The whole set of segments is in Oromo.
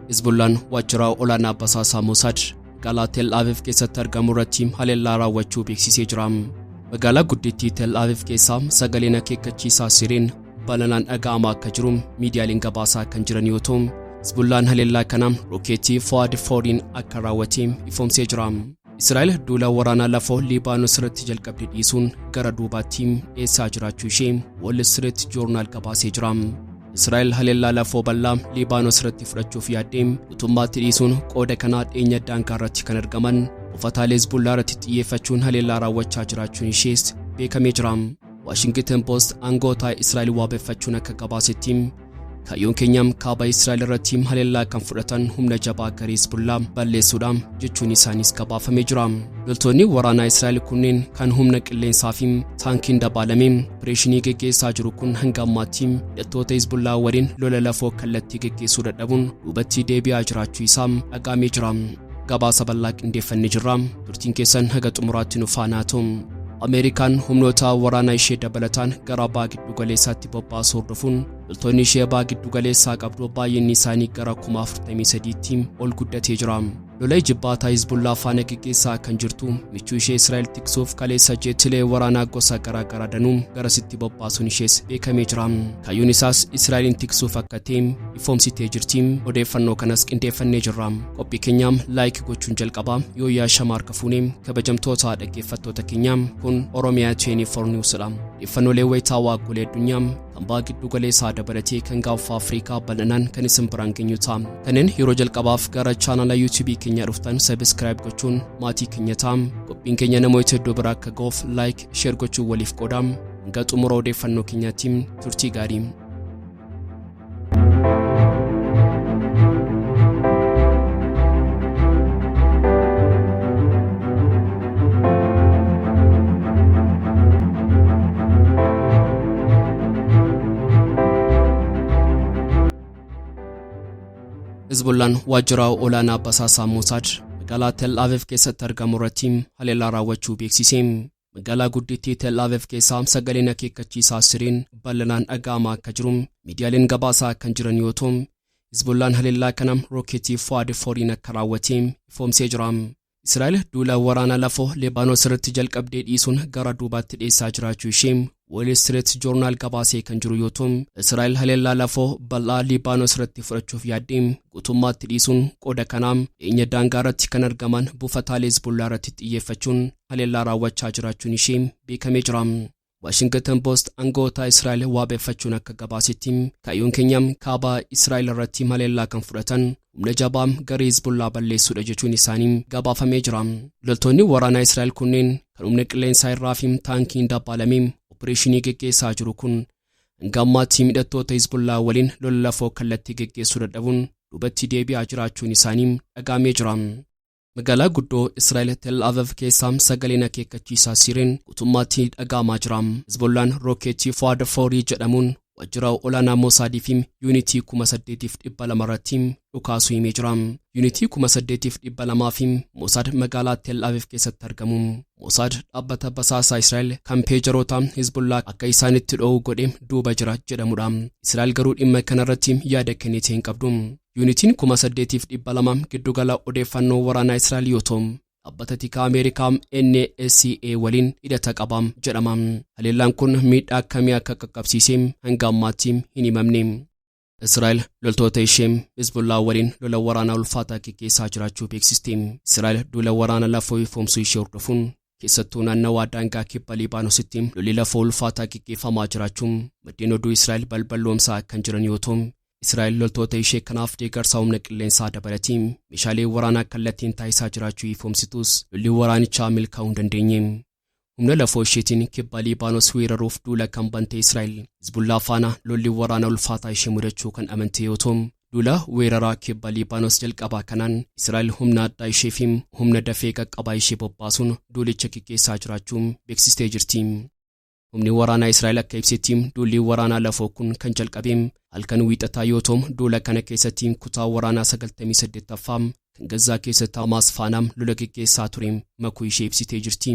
Hizbullaan waajjira olaanaa basaasaa Mossad magaalaa Tel Aviv keessatti argamu irratti haleellaa raawwachuu beeksisee jira. Magaalaa guddittii Tel Aviv keessaa sagaleen akeekkachiisaa sireen bal'inaan dhaga'amaa akka jiru miidiyaaleen gabaasaa kan jiran yoo ta'u, Hizbullaan haleellaa kana rookeetii Fuad 4 akka raawwate ifoomsee jira. Israa'el duula waraanaa lafoo Liibaanos irratti jalqabde dhiisuun gara duubaatti dhiyeessaa jiraachuu ishee Wall Street Journal gabaasee jira. Israa'el haleellaa lafoo bal'aa Liibaanos irratti fudhachuuf yaaddee guutummaatti dhiisuun qooda kanaa dhiyeenya daangaa irratti kan argaman buufataalee Hizbullaa irratti xiyyeeffachuun haleellaa raawwachaa jiraachuun ishees beekamee jira. Washington Post aangoota Israa'el waabeffachuun akka gabaasetti, kaayyoon keenya kaaba Israa'el irratti haleellaa kan fudhatan humna jabaa garee Hizbullaa balleessuudha jechuun isaanis gabaafamee jira. Loltoonni waraanaa Israa'el kunneen kan humna qilleensaa fi taankiin dabaalamee opereeshinii geggeessaa jiru kun hanga ammaatti hidhattoota Hizbullaa waliin lola lafoo kallattii geggeessuu dadhabuun duubatti deebi'aa jiraachuu isaa dhaga'amee jira. Gabaasa bal'aa qindeeffannee jirra. Turtiin keessan haga xumuraatti nu faana ta'u. Ameerikaan humnoota waraanaa ishee dabalataan gara baha giddu galeessaatti bobbaasuu hordofuun loltoonni ishee baha giddu galeessaa qabdu baay'inni isaanii gara 43,000tti ol guddatee jira. Lola ijibbaataa Hizbullaa faana geggeessaa kan jirtu michuu ishee Israa'el tiksuuf kaleessa jeetilee waraanaa gosa garaa garaa danuu garasitti bobbaasuun ishees beekamee jira. Kaayyoon isaas Israa'elin tiksuuf akka ta'e ifoomsitee jirti. Odeeffannoo kanas qindeeffannee jirra. Qophii keenyaam like gochuun jalqaba. Yoo yaashama harka fuunee kabajamtoota dhaggeeffattoota keenyaa, kun Oromiyaa 24 News dha. Odeeffannoolee wayitaawaa golee addunyaa kan baha giddu galeessaa dabalatee kan gaanfa Afrikaa bal'inaan kan isin biraan geenyu ta'a. Kanneen yeroo jalqabaaf gara chaanala YouTube keenyaa dhuftan subscribe gochuun maatii keenya ta'a. Qophiin keenya namoota hedduu bira akka ga'uuf like, share gochuun waliif qooda. Hanga xumura odeeffannoo keenyaatti turtii gaarii. Hizbullaan waajjira olaanaa basaasaa Mossad magaalaa Tel Aviv keessatti argamu irratti haleellaa raawwachuu beeksise. Magaalaa guddittii Tel Aviv keessaa sagaleen akeekkachiisaa sireen bal'inaan dhaga'amaa akka jiru miidiyaaleen gabaasaa kan jiran yoo ta'u, Hizbullaan haleellaa kana rookeetii Fuad 4 akka raawwate ifoomsee jira. Israa'el duula waraanaa lafoo Liibaanos irratti jalqabdee dhiisuun gara duubaatti dhiyeessaa jiraachuu ishee Wall Street Journal gabaasee kan jiru yoo ta'u, Israa'el haleellaa lafoo bal'aa Liibaanos irratti fudhachuuf yaaddee guutummaatti dhiisuun qooda kanaa dhiyeenya daangaa irratti kan argaman buufataalee Hizbullaa irratti xiyyeeffachuun haleellaa raawwachaa jiraachuun ishee beekamee jira. Washington Post aangoota Israa'el waabeffachuun akka gabaasetti, kaayyoon keenya kaaba Israa'el irratti haleellaa kan fudhatan humna jabaa garee Hizbullaa balleessuudha jechuun isaanii gabaafamee jira. Loltoonni waraanaa Israa'el kunneen kan humna qilleensaa irraa fi taankiin dabaalamee opereeshinii geggeessaa jiru kun hanga ammaatti hidhattoota Hizbullaa waliin lola lafoo kallattii geggeessuu dadhabuun duubatti deebi'aa jiraachuun isaanii dhaga'amee jira. Magaalaa guddoo Israa'el Tel Aviv keessaa sagaleen akeekkachiisaa sireen guutummaatti dhaga'amaa jira. Hizbollaan rookeetii Fuad 4 jedhamuun waajjira olaanaa Mosaadii fi yuunitii 8,200 irratti dhukaasuu himee jira. Yuunitii 8,200 fi Mosaad magaalaa Tel Aviv keessatti argamu. Mosaad dhaabbata basaasaa Israa'el kan peejaroota Hizbullaa akka isaanitti dho'u godhe duuba jira jedhamudha. Israa'el garuu dhimma kanarratti yaada kennitee hin qabdu. Yuunitiin 8,200 giddugala odeeffannoo waraanaa Israa'el yoo ta'u, dhaabbata tikaa Ameerikaa NSA waliin hidhata qaba jedhama. Haleellaan kun miidhaa akkamii akka qaqqabsiise hanga ammaatti hin himamne. Israa'el loltoota ishee Hizbullaa waliin lola waraanaa ulfaataa geggeessaa jiraachuu beeksiste. Israa'el duula waraana lafoo ifoomsuu ishee hordofuun keessattuu naannawaa daangaa kibba Libaanositti lolli lafoo ulfaataa geggeeffamaa jiraachuun maddeen oduu Israa'el balballoomsaa kan jiran yoo ta'u, Israa'el loltoota ishee kanaaf deeggarsa humna qilleensaa dabalatee meeshaalee waraanaa kallattiin taasisaa jiraachuu ifoomsitus lolli waraanichaa milkaa'uu hin dandeenye. Humna lafoo isheetiin kibba Liibaanos weeraruuf duula kan bante Israa'el Hizbullaa faana lolli waraana ulfaataa ishee mudachuu kan amante yoo ta'u, duula weeraraa kibba Liibaanos jalqabaa kanaan Israa'el humna addaa ishee fi humna dafee qaqqabaa ishee bobbaasuun duulicha geggeessaa jiraachuu beeksistee jirti. Humni waraanaa Israa'el akka ibsetti, duulli waraanaa lafoo kun kan jalqabe halkan Wiixataa yoo ta'u, duula kana keessatti kutaa waraanaa 98ffaa kan Gazzaa keessatti Hamaas faana lola geggeessaa ture makuu ishee ibsitee jirti.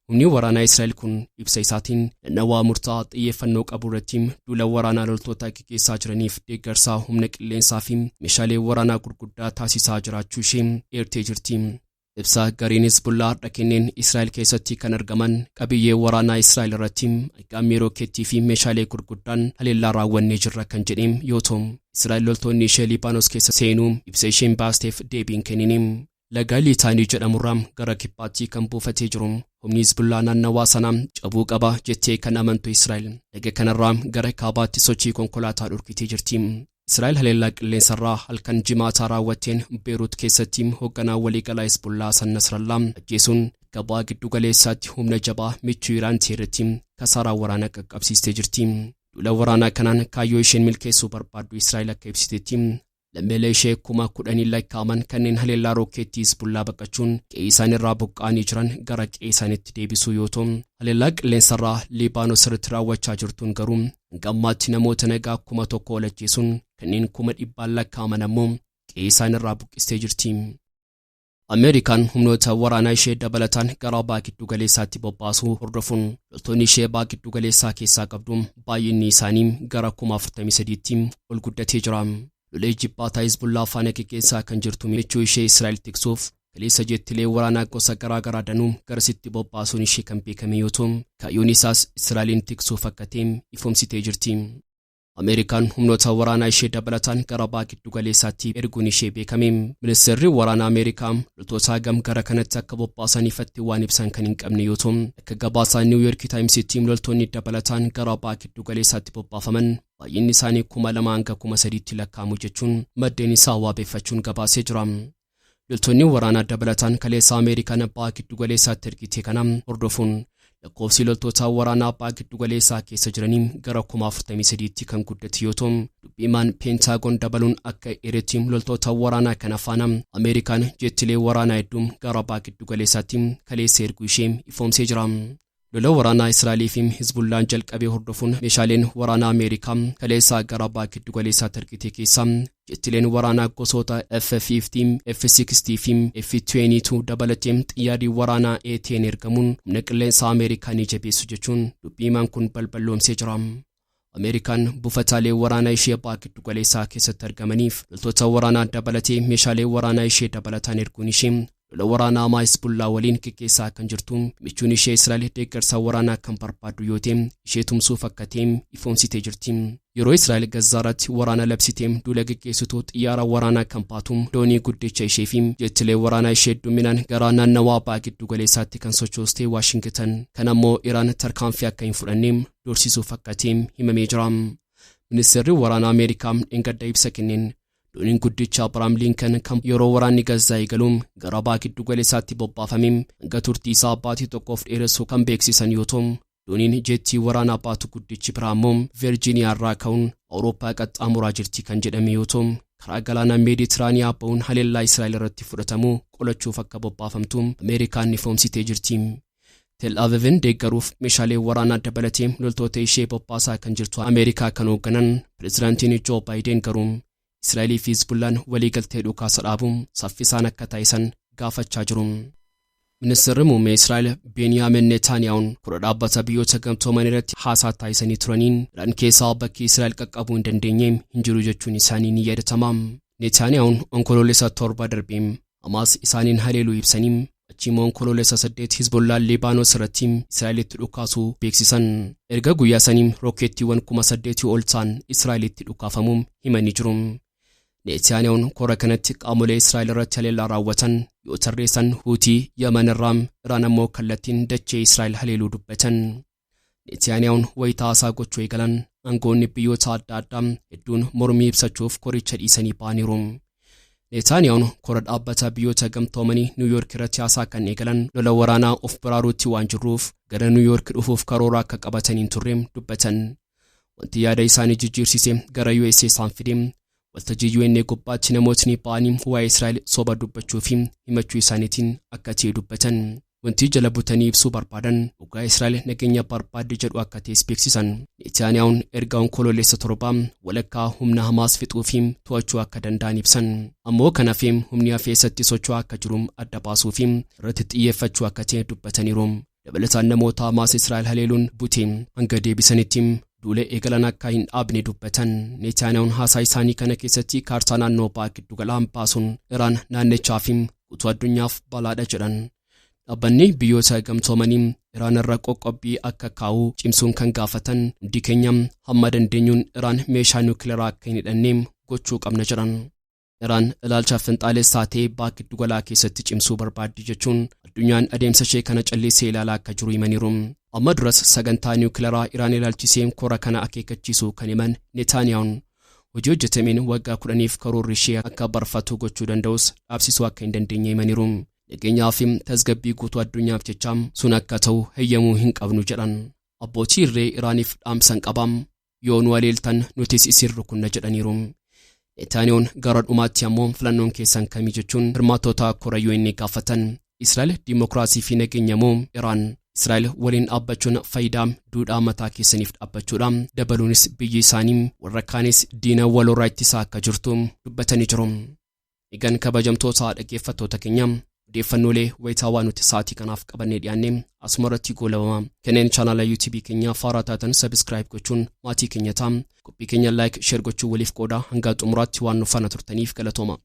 Humni waraanaa Israa'el kun ibsa isaatiin naannawaa murtaa'aa xiyyeeffannoo qabu irratti duula waraanaa loltoota gaggeessaa jiraniif deeggarsa humna qilleensaa fi meeshaalee waraanaa gurguddaa taasisaa jiraachuu ishee eertee jirti. Ibsa gareen Hizbullaa har'a kenneen Israa'el keessatti kan argaman qabiyyee waraanaa Israa'el irratti aggaammii rookeettii fi meeshaalee gurguddaan haleellaa raawwannee jirra kan jedhee yoo ta'u, Israa'el loltoonni ishee Liibaanos keessa seenuu ibsa isheen baasteef deebiin kennine. Laga Liitaanii jedhamurraa gara kibbaatti kan buufatee jiru humni Hizbullaa naannawaa sanaa cabuu qaba jettee kan amantu Israa'el laga kanarraa gara kaabaatti sochii konkolaataa dhorkitee jirti. Israa'el haleellaa qilleensarraa halkan Jimaataa raawwatteen Beerut keessatti hoogganaa waliigalaa Hizbullaa Hasan Nasrallaa ajjeesuun gabaa giddu galeessaatti humna jabaa michuu Iraan ta'e irratti kasaaraa waraanaa qaqqabsiistee jirti. Duula waraanaa kanaan kaayyoo isheen milkeessuu barbaaddu Israa'el akka ibsitetti lammiilee ishee 10,000 lakkaa'aman kanneen haleellaa rookeettii Hizbullaa baqachuun qe'ee isaaniirraa buqqa'anii jiran gara qe'ee isaaniitti deebisuu yoo ta'u, haleellaa qilleensarraa Liibaanos irratti raawwachaa jirtuun garuu hanga ammaatti namoota nagaa 1,000 ol ajjeesuun kanneen 100,000 lakkaa'aman ammoo qe'ee isaaniirraa buqqistee jirti. Ameerikaan humnoota waraanaa ishee dabalataan gara baha giddu galeessaatti bobbaasuu hordofuun loltoonni ishee baha giddu galeessaa keessaa qabdu baay'inni isaanii gara 43,000tti ol guddatee jira. Lola jibbaataa Hizbullaa faana gaggeessaa kan jirtu michuu ishee Israa'el tiksuuf kaleessa jettilee waraanaa gosa garaa garaa danuu garasitti bobbaasuun ishee kan beekame yoo ta'u, kaayyoon isaas Israa'eliin tiksuuf akka ta'e ifoomsitee jirti. Ameerikaan humnoota waraanaa ishee dabalataan gara baha giddu galeessaatti erguun ishee beekame. Ministeerri waraanaa Ameerikaa loltoota hagam gara kanatti akka bobbaasan ifatti waan ibsan kan hin qabne yoo ta'u, akka gabaasaa Niw Yoork Taayimsitti loltoonni dabalataan gara baha giddu galeessaatti bobbaafaman baay'inni isaanii 2,000 hanga 3,000tti lakkaa'amu jechuun maddeen isaa waabeeffachuun gabaasee jira. Loltoonni waraanaa dabalataan kaleessa Ameerikaan baha giddu galeessaatti ergite kana hordofuun lakkoofsi loltoota waraanaa baha giddu galeessaa keessa jiranii gara 43,000tti kan guddate yoo ta'u, dubbiimaan Peentaagoon dabaluun akka eeretti loltoota waraanaa kana faana Ameerikaan jettilee waraanaa hedduu gara baha giddu galeessaatti kaleessa erguu ishee ifoomsee jira. Lola waraanaa Israa'elii fi Hizbullaan jalqabee hordofuun meeshaaleen waraanaa Ameerikaa kaleessa gara baha giddu galeessaatti ergite keessaa jettileen waraanaa gosoota F-15, F-16 fi F-22 dabalatee xiyyaarri waraanaa A-10 ergamuun humna qilleensaa Ameerikaa ni jabeessu jechuun dubbiimaan kun balballoomsee jira. Ameerikaan buufataalee waraanaa ishee baha giddu galeessaa keessatti argamaniif loltoota waraanaa dabalatee meeshaalee waraanaa ishee dabalataan erguun ishee lola waraanaa hamaa Hizbullaa waliin gaggeessaa kan jirtu michuun ishee Israa'el deeggarsa waraanaa kan barbaaddu yoo ta'e ishee tumsuuf akka ta'e ifoomsitee jirti. Yeroo Israa'el Gazzaa irratti waraana labsitee duula gaggeessitu xiyyaara waraanaa kan baatu doonii guddicha ishee fi jettilee waraanaa ishee hedduminaan gara naannawaa baha giddu galeessaatti kan sochooste Waashingitan kan ammoo Iraan tarkaanfii akka hin fudhanne doorsisuuf akka ta'e himamee jira. Ministeerri waraanaa Ameerikaa dheengadda ibsa kenneen dooniin guddicha Abiraam Linkan kan yeroo waraanni Gazzaa eegaluun gara baha giddu galeessaatti bobbaafame hanga turtii isaa baatii tokkoof dheeressuu kan beeksisan yoo ta'u, dooniin jettii waraanaa baatu guddichi biraa immoo Virjiiniyaa irraa ka'uun Awurooppaa qaxxaamuraa jirti kan jedhame yoo ta'u, karaa galaana Meeditiraaniyaa ba'uun haleellaa Israa'el irratti fudhatamu qolachuuf akka bobbaafamtu Ameerikaan ifoomsitee jirti. Tel Avivin deeggaruuf meeshaalee waraanaa dabalatee loltoota ishee bobbaasaa kan jirtu Ameerikaa kan hoogganan pirezidaantiin Joo Baayiden garuu Israa'elii fi Hizbullaan waliigaltee dhukaasa dhaabuun saffisaan akka taasisan gaafachaa jiru. Ministeerri muummee Israa'el Beniyaamin Netanyahuun kora dhaabbata biyyoota gamtooman irratti haasaa taasisanii turaniin Iraan keessaa bakki Israa'el qaqqabuu hin dandeenye hin jiru jechuun isaanii ni yaadatama. Netanyahuun Onkoloolessa 7 darbee Hamaas isaaniin haleeluu ibsanii achiimmoo Onkoloolessa 8 Hizbollaan Liibaanos irratti Israa'elitti dhukaasuu beeksisan. Erga guyyaa sanii rookeettiiwwan 8,000 ol ta'an Israa'elitti dhukaafamuu himanii jiru. Netanyahuun kora kanatti qaamolee Israa'el irratti haleellaa raawwatan yoo tarreessan Huutii Yaman irraa Iraan ammoo kallattiin dachee Israa'el haleeluu dubbatan. Netanyahuun wayitaa haasaa gochuu eegalan aangoonni biyyoota adda addaa hedduun mormii ibsachuuf koricha dhiisanii ba'aniiru. Netanyahuun kora dhaabbata biyyoota gamtoomanii Niw Yoork irratti haasaa kan eegalan lola waraanaa of baraaruutti waan jirruuf gara Niw Yoork dhufuuf karoora akka qabatan hin turre dubbatan. Wanti yaada isaanii jijjiirsise gara USA isaan fide waltajjii UN gubbaatti namootni ba'anii waa'ee Israa'el soba dubbachuu fi himachuu isaaniitiin akka ta'e dubbatan. Wanti jala butanii ibsuu barbaadan dhugaa Israa'el nageenya barbaadde jedhu akka ta'es beeksisan. Netanyahuun erga Onkoloolessa 7 walakkaa humna Hamaas fixuu fi to'achuu akka danda'an ibsan. Ammoo kanaaf humni hafe eessatti socho'aa akka jiru adda baasuu fi irratti xiyyeeffachuu akka ta'e dubbataniiru. Dabalataan namoota Hamaas Israa'el haleeluun bute hanga deebisanitti duula eegalan akka hin dhaabne dubbatan. Neetaaniyaahuun haasaa isaanii kana keessatti kaartaa naannoo ba'a giddugalaa baasuun Iraan naannichaa fi guutuu addunyaaf balaadha jedhan. Dhaabbanni Biyyoota Gamtoomanii Iraan irra qoqqobbii akka kaa'u cimsuun kan gaafatan hundi keenya hamma dandeenyuun Iraan meeshaa niwukileeraa akka hin hidhanne gochuu qabna jedhan. Iraan ilaalcha finxaalessaa ta'e ba'a giddugalaa keessatti cimsuu barbaaddi jechuun addunyaan adeemsa ishee kana callisee ilaalaa akka jiru himaniiru. Amma duras sagantaa niwukileeraa Iraan ilaalchisee kora kana akeekkachiisuu kan himan Neetaaniyaahuun hojii hojjetameen waggaa 10f karoorri ishee akka barfatu gochuu danda'us dhaabsisuu akka hin dandeenye himaniiru. Nageenyaa fi tasgabbii guutuu addunyaaf jecha sun akka ta'u heyyamuu hin qabnu jedhan. Abbootii irree Iraaniif dhaamsan qabam, yoo nu haleeltan nutis isin rukunna jedhaniiru. Neetaaniyoon gara dhumaatti ammoo filannoon keessan kamii jechuun hirmaattoota kora UN gaafatan. Israa'el dimokiraasii fi nageenya moo Iraan? Israa'el waliin dhaabbachuun faayidaa duudhaa mataa keessaniif dhaabbachuudha. Dabaluunis biyyi isaanii warra kaanis diina walorraa ittisaa akka jirtu dubbatanii jiru. Egaan kabajamtoota dhaggeeffattoota keenya, odeeffannoolee wayitaawaa nuti sa'aatii kanaaf qabannee dhiyaanne asuma irratti goolabama. Kanneen chaanaala YouTube keenya faaraa taatan subscribe gochuun maatii keenya ta'a. Qophii keenya like, share gochuun waliif qooda. Hanga xumuraatti waan nu faana turtaniif galatooma.